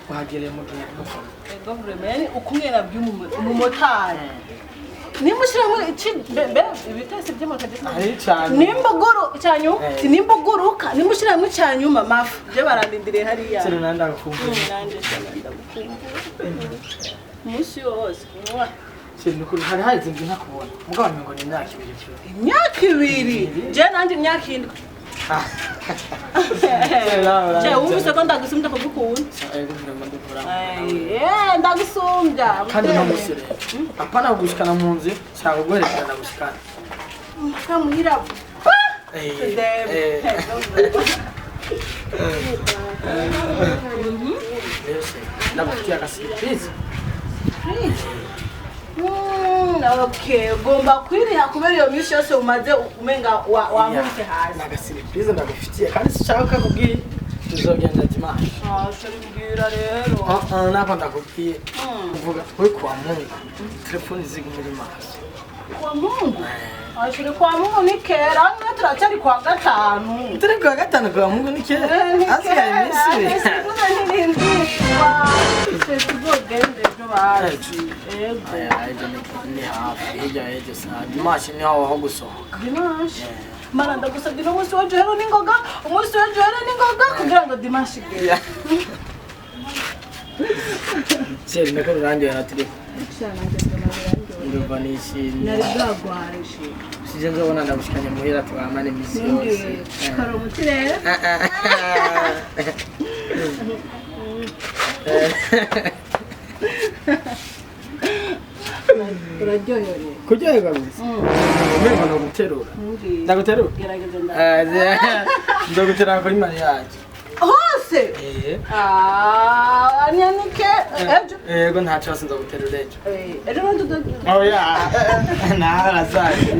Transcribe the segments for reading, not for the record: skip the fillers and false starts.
Wagereye mu gihe mukuru. Ego vraiment, yani ukumwe nabwiye umumotari nimushyiramo iki mbe ibitesi by'amakajya Ari cane. nimbuguru icyanyu. Eh. Nimbuguruka nimushyiramo icyanyuma mafu je barandindiriye hariya. Chéri, nanda ndagukumbuye. Nanjye cyane ndagukumbuye umunsi wose. Mwah. Chéri, nukuri hari haheze indwi ntakubona. Mugabo ngo ni imyaka 2 cyo. Imyaka 2, je nanjye imyaka 7. Je wumvise ko ndagusumbya kugukunda? Ego vraiment, ndukura. Eh, ndagusumbya. Kandi no musi rero. Apana kugushikana mu nzu, shaka guherekerana gushikana. Kamuhira. Eh. Dem. Eh. Rero chéri, ndagufitiye agasurprise. Okay, ugomba kwiriha kubera iyo minsi yose umaze umenga wankubise hasi. Nagasurprise ndagufitiye kandi sinshaka kakubwiye. Tuzogenda dimanche. Ah, chéri, mbwira rero. Ah ah, nako ndakubwiye. Kuvuga we kwa Mungu. Telefone ziguma iri maso. Kwa Mungu? Ah, chéri, kwa Mungu ni kera, hano turacyari kwa gatanu. Turi kuwa gatanu, kwa Mungu ni kera. Eh, ni Hasigaye iminsi 2. Tuzogende ejo bazi. Ego. Aya, ejo ni hafi, hirya y'ejo saa dimanche niho aho gusohoka. Dimanche. Mana, ndagusabye uno munsi w'ejo hero n'ingoga, umunsi w'ejo hero n'ingoga kugira ngo dimanche igere. Chéri, niko rurangiye na turi. Ndumva nishimye. Nari bwagwaye. Sije nzobona ndagushikanye muhira twamane iminsi yose. Kora umuti rero. Uraryohewe? Kuryoherwa gusa. Umengo no guterura. Ndaguterura? Gerageza nda. Ndaguterura kuri mariage. Hose? Eh. Ah, anyanike ejo. Yego, nta kibazo, ndaguterura ejo. Eh, ejo bundi Oya, naharazaje.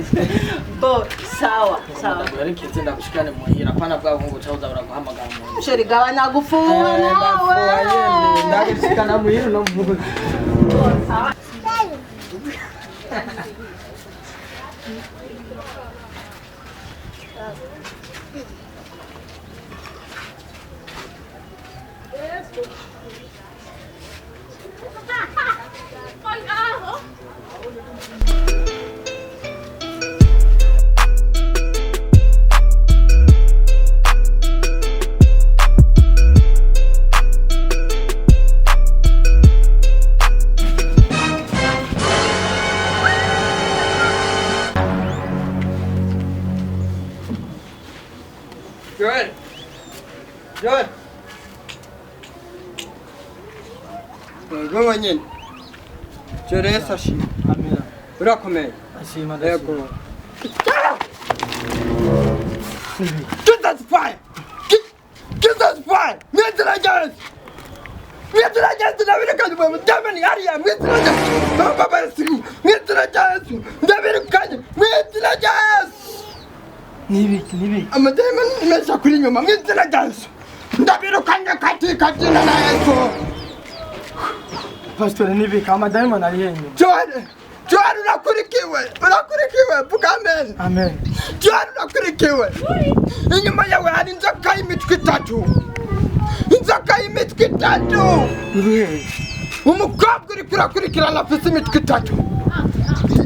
Bo, sawa, sawa. Ndaguherekeze ndagushikane muhira, apana bwa buhungu uca uza baraguhamagara mu nzu. Chéri, gabanya gufuha nawe. Ndagushikana muhira uno munsi. Sawa. Joel! Joel! Wewe nyine. Joel, Yesu ashimwe. Amina. Urakomeye. Ashima, ndashima. Yego. Jesus fire! Jesus fire! Mwizina rya Yesu! Mwizina rya Yesu ndabirukanye mu mudamani hariya! Mwizina rya Yesu! Baba Yesu! Mwizina rya Yesu! Ndabirukanye! Mwizina rya Yesu! Nibiki, nibiki? Amadayimoni ni menshi akuri inyuma, mwizina rya Yesu! Ndabirukanye katika jina la Yesu! Pastor, nibiki? Amadayimoni ari henyuma? Joel! Joel, urakurikiwe! Urakurikiwe! Vuga amen! Amen. Joel, urakurikiwe! Inyuma yawe hari inzoka y'imitwe itatu! Inzoka y'imitwe itatu! Iri hehe? Umukobwa uriko urakurikirana afise imitwe itatu.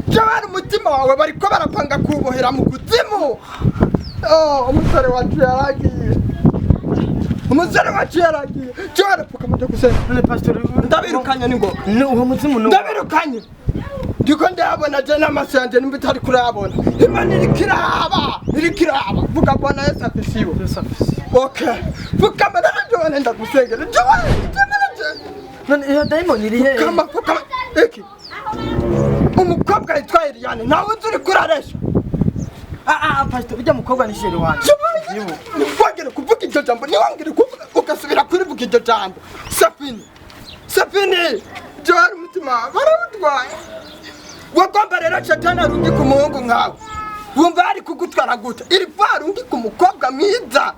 Joel, umutima wawe bariko barapanga kuwubohera mu kuzimu. Oh, umusore wacu yaragiye! Umusore wacu yaragiye! Joel, pfukama ndagusenga. None pastor, Ndabirukanye n'ingoga. Uwo muzimu ni Ndabirukanye, ndiko ndayabona je n'amaso yanje, nimba utari kurayabona. Imana iriko iraba, iriko iraba. Vuga Bwana Yesu afisiwe. Yesu afise. Okay, pfukama rero Joel, ndagusengera Joel, Joel. None iyo dayimoni iri hehe? Pfukama, pfukama. Iki umukobwa yitwa Eliane, nawe uzi uriko uraresha. Ah ah, pastor, ujya mukobwa ni chéri wanje. Ntiwongere kuvuga iryo jambo, ntiwongere kuvuga ugasubira kurivuga iryo jambo. Safini, Safini, Joel, umutima wawe barawutwaye. Wagomba rero shetani arungi ku muhungu nkawe, wumva ari kugutwara gute? Iri va arungi ku mukobwa mwiza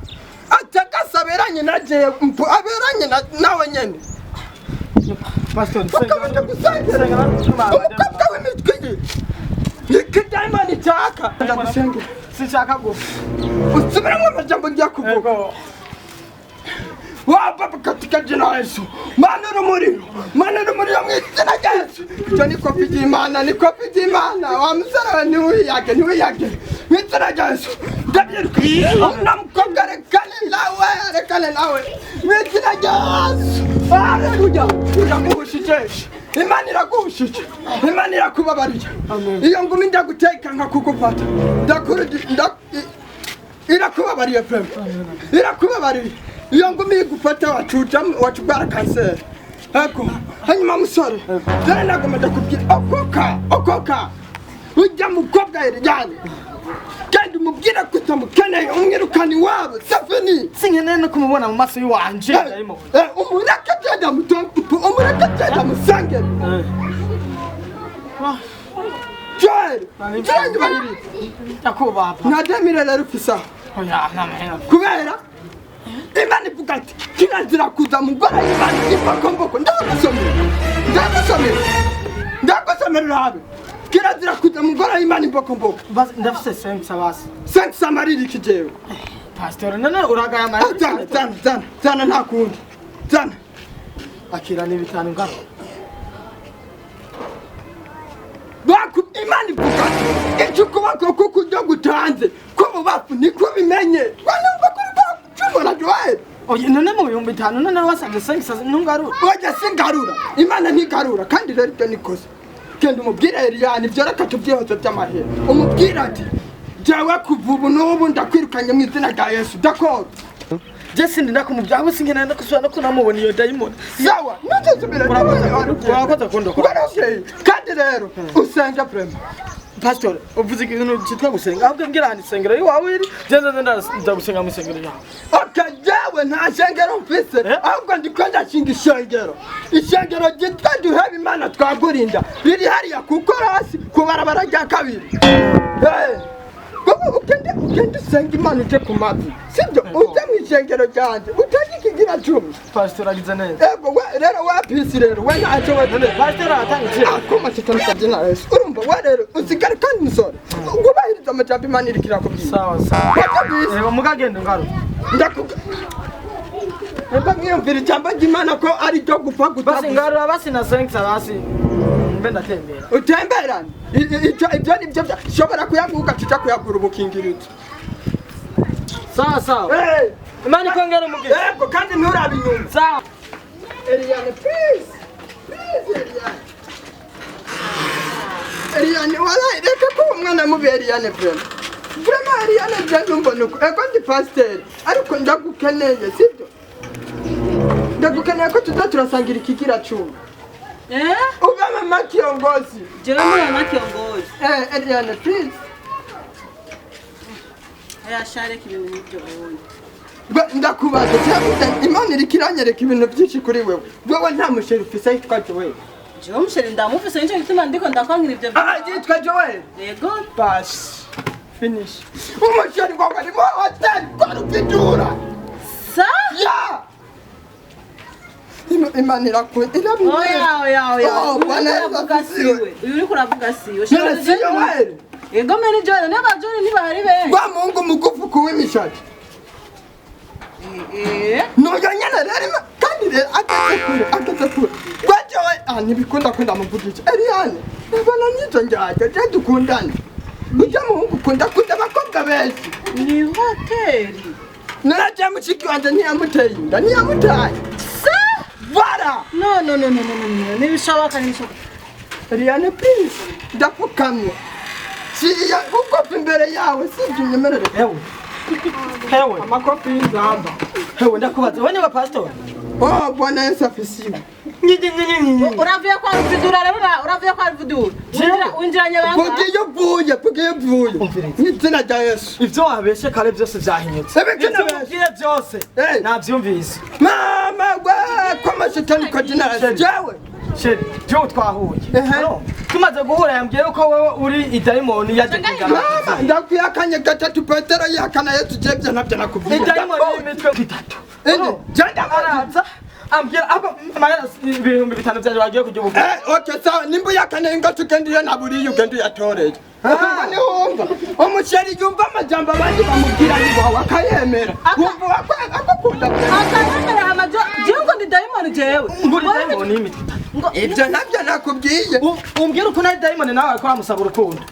atagasa, aberanye na jewe, aberanye nawe nyene. Pastor, Ukabanje gusengera umukobwa w'imitwe ye, ikidayimani cyaka. Ndagusengera. Sinshaka gupfa. Usubiramo amajambo ngiye kuvuga. Yego. Wa Baba, katika jina la Yesu, manura umuriro, manura umuriro mu izina rya Yesu. Icyo ni kopi ry'Imana, ni kopi ry'Imana. Wa musore we, ntiwiyage, ntiwiyage, mu izina rya Yesu. Ndabyiruka una mukobwa, rekane nawe, rekane nawe, mu izina rya Yesu. Haleluya! Iraguhushije Imana, iraguhushije Imana, irakubabariye. Iyo ngumi ndaguteka nkakugufata, ndakurudi irakubabariye vraiment, irakubabariye. Iyo ngumi igufata wacuja, wacugwara kanseri. Ego. Hanyuma musore, dore nagomba ndakubwira, okoka, okoka, ujya mukobwa Eliane, genda umubwire ko utamukeneye, umwirukana iwabo. Safini. Sinkeneye no kumubona mu maso y'iwanje. Umureke, genda umureke, genda musangere. Joel, genda ubahirize. Nyakubahwa. Nta 2000 rero ufise aho? Oya, nta mahera. Kubera Imana ivuga ati kirazira kuza mu ngoro y'Imana imbokomboko. Ndagusomera, ndagusomera, ndagusomera urabe. Kirazira kuza mu ngoro y'Imana imbokomboko. Basi ndafise 500 basi. 500 marira iki jewe? Pastor, none uragaya Ah, amahera? Zana, zana, zana, zana, nta kundi, zana. Akira, ni 5 ngaro. Imana ivuga ati icyo ukuboko k'ukuryo gutanze k'ububafu niko bimenye. Wanumva kuri bakucumura, Joel? Oya, none mu 5000 none wasabye 500, ntungarura? Oya, singarura, Imana ntigarura. Kandi rero ibyo nikoze, genda umubwire Eliyani ibyo, reka tubyihoze by'amahera. Umubwire ati jewe kuva ubu n'ubu ndakwirukanye mu izina rya Yesu, d'accord? Je sindi ndakumubya, ahubwo sinkeneye no gusubira no kunamubona iyo dayimoni. Sawa, ntuzosubire. Urakoze kundokora. Warokeye. Kandi rero usenge vraiment. Pastor, uvuze ikintu cyitwa gusenga. Ahubwo mbwira ahantu isengero iwawe iri, je nze ndagusenga mu isengero yawe. Okay, jewe nta shengero mfise. Eh? Ahubwo ndiko ndashinga ishengero, ishengero ryitwa Duhebe Imana Twagurinda, riri hariya ku korasi, ku barabara rya kabiri. Eh, wowe ugende, ugende usenge Imana, uje ku mavi, sibyo? Uje mu ishengero ryanje utange ikigira cumi. Pastor agize neza. Ego. We rero, we pisi rero, we ntacyo we. None pastor aratanga iki? Akoma shetani kabyina Yesu. Urumva we rero usigare, kandi musore wubahiriza amajambo Imana iriko irakubwira. Sawa sawa. Wabyumvise? Yego, mugagenda ngaruka. Ndakuga nimba mwiyumvira ijambo ry'Imana ko ari ryo gupfa Basi guta. ngarura basi na 500 basi, mbe ndatembera. Utemberane. Ibyo ni byo shobora kuyaguha, ugaca kuyagura ubukingirizo. Sawa sawa. Eh, Imana ikongera umugisha. Yego, kandi nturabe inyuma. Sawa. Eliane, please, please, Eliane, Eliane, walayi reka ko uwo mwana mubi. Eliane, vraiment, vraiment, Eliane, je ndumva uko. Ego, ndi pasiteri, ariko ndagukeneye, sibyo? Ndagukeneye ko tuza turasangira ikigira cumi. Eh? Ube mama kiongozi. Jewe mama kiongozi? Eh, Eliane, please. Oya, shareka ibintu nk'ibyo ubundi. Ndakubaza cyangwa Imana iriko iranyereka ibintu byinshi kuri wewe. Wewe nta musheri ufise yitwa Joel? Jewe umusheri ndamufise, nico gituma ndiko ndakwangira ivyo. Ah, yitwa Joel? Yego. Basi, finish. Umusheri wawe ari mu hoteli kwa Rupidura. Sa? Ya, Imana irabinyereka. Oya, oya, oya. Oh, Uyu Bwana uriko Yesu uravuga asifiwe. siwe. Uyu uriko uravuga siwe. None si Joel? Yego, meni Joel, n'aba Joel ntibahari benshi. Wa muhungu mugufi kuw'imishatsi. Eh. Nuyo nyene rero. Kandi rero ageze kure, ageze kure kwa Joel. Ah, ntibikunda ko ndamuvugisha. Eliane, mbona n'izo njyajya, je dukundane. Ujya muhungu ukunda, akunda abakobwa benshi. Ni hoteli. Naraje, mushiki wanje ntiyamuteye inda, ntiyamutaye. Sa? Vara. No, no, no, no, no, no, no. Ntibishoboka, ntibishoboka. Eliane, please, ndapfukamye, ciye bugufi imbere yawe, sibyo? Unyemerere. Hewe. Hewe. Amakofi y'inzamba. Hewe, ndakubaza. Wewe niwe pastor? Oh, Bwana Yesu afisiwe. Nyinyi nyinyi nyinyi. Uravuye kwa Ruvidura rero, uravuye kwa Ruvidura. Winjiranye Vuga bangahe? iyo uvuye, vuga iyo uvuye. Umviriza. Mu izina rya Yesu. Ivyo wabeshe kare byose vyahinyutse. Ebeke Ivyo nabeshe. wabwiye byose. Eh. Navyumvise. Mama we, koma shetani kwa jina la Yesu. Jewe. Sheri, jewe twahuye. Ehe. No, tumaze guhura yambwiye yuko wewe uri idayimoni yaje kugana. Mama, ndakwihakanye gatatu. Petero yihakana Yesu, jebye ntabyo nakubwiye. Idayimoni y'imitwe itatu. Inde, je ndamuzi. Araza. Ambwira aba amahera 5000 byanje bagiye kujya ubu. Eh, okay, sawa, nimba uyakeneye ngo tugende iyo naburiye ugende uyatoreye. Ubwo niwumva umusheri yumva amajambo abandi bamubwira ni wawe akayemera, wumva wakwanga agukunda. Akayemera amajo jewe ngo ndi dayimoni jewe. Nguri dayimoni y'imitwe itatu. Ngo Ibyo nabyo nakubwiye. Umbwira ukuntu ari dayimoni nawe ariko aramusaba urukundo.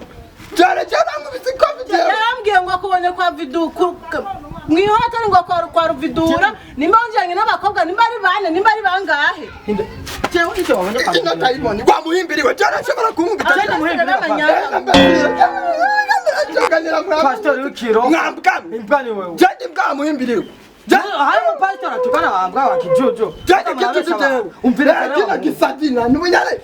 Jare jare nkubise ikofi jewe. Yarambwiye ngo akubonye kwa vidu mwihoteli, ngo kwa ruvidura, nimba wonjanye n'abakobwa, nimba ari bane, nimba ari bangahe. Jewe ivyo wabonye kwa Ino dayimoni wamuhimbiriwe, jare ashobora kunkubita. Jane muhimbiriwe. Pastor Pastor w'ikiro. Mwambwa. Imbwa ni wewe. Jane mbwa muhimbiriwe. Hari umupasitori atukana wambwa wa kijuju. Jane kijuju jewe. Umvira. Kino gisadina n'ubunyane.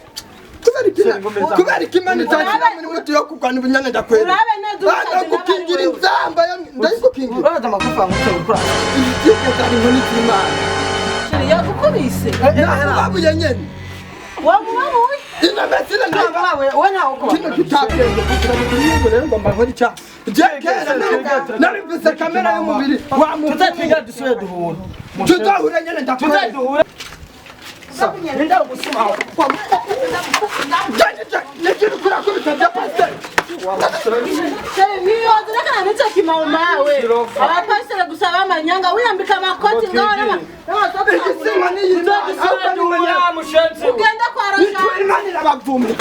Kubera ikina, kubera ikimana itagira muri muti yo kurwana ubunyane ndakwera. Urabe neza Bana ubusadina gukingira bari wewe. inzamba yo ndayigukingira. Uraza amagufa ngutse gukura. Ibitike zari inkoni z'Imana. Yagukubise. Nababuye nyene. Wamubabuye. Ino mbese ndayiba. Nawe we ntawe uko. Kino kitabwenge kugira ngo tuyibure rero ngomba nkore icyaha. Je kera nari mfise kamera y'umubiri wa muntu. Tuzatwiga dusubire duhure. Tuzahure nyene ndakwera. Tuzaduhure. Ninda gusuma. Nibyo bya pasiteri. Ntiyozerekana n'icyo kimawumawe abapasiteri gusa b'amanyanga wiyambika amakoti ngaho n'amasoko. Igisima n'iyi ahubwo ni Duhure mushenzi. Ugenda kwa Nitwe roshani. Imana irabavumye.